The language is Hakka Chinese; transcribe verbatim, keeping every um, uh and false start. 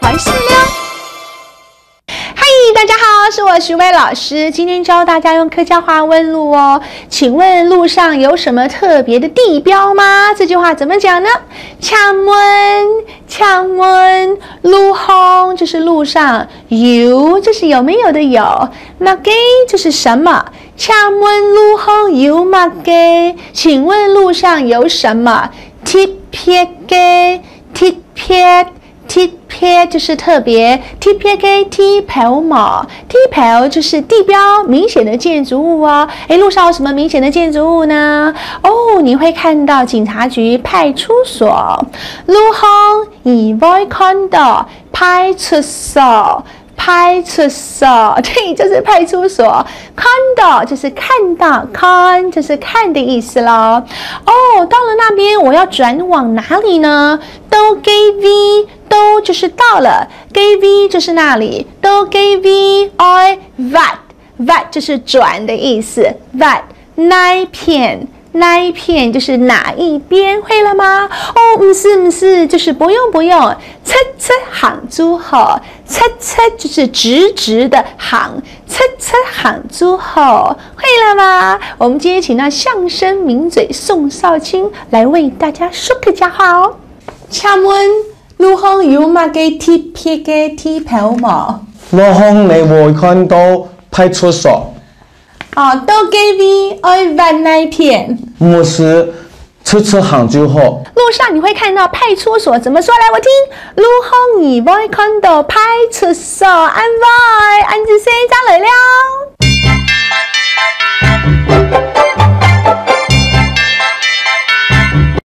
开始了。嗨，大家好，是我徐薇老师。今天教大家用客家话问路哦。请问路上有什么特别的地标吗？这句话怎么讲呢？请问，请问，路項就是路上，有就是有没有的有，麼个就是什么。请问路項有麼个？请问路上有什么？特別个，特別。 特別就是特別，特別个地標無？地標就是地标，明显的建筑物哦。诶，路上有什么明显的建筑物呢？哦，你会看到警察局、派出所。路項你會看到派出所，派出所，对，就是派出所。看到就是看到，看就是看的意思咯。哦，到了那边，我要转往哪里呢？到該位，到就是到了，該位就是那里，到該位愛斡，斡就是转的意思，斡，哪片，哪片就是哪一边，会了吗？哦，毋使，毋使，就是不用，不用，直直行就好，直直就是直直的行，直直行就好，会了吗？我们今天请到相声名嘴宋少卿来为大家说客家话哦。请问，路項有麼个特別个地標無？路項你會看到派出所。哦，到該位愛斡哪片？毋使，直直行就好。路上你会看到派出所，怎么说？来，我听。路項你會看到派出所，恁會，恁仔細，再來了。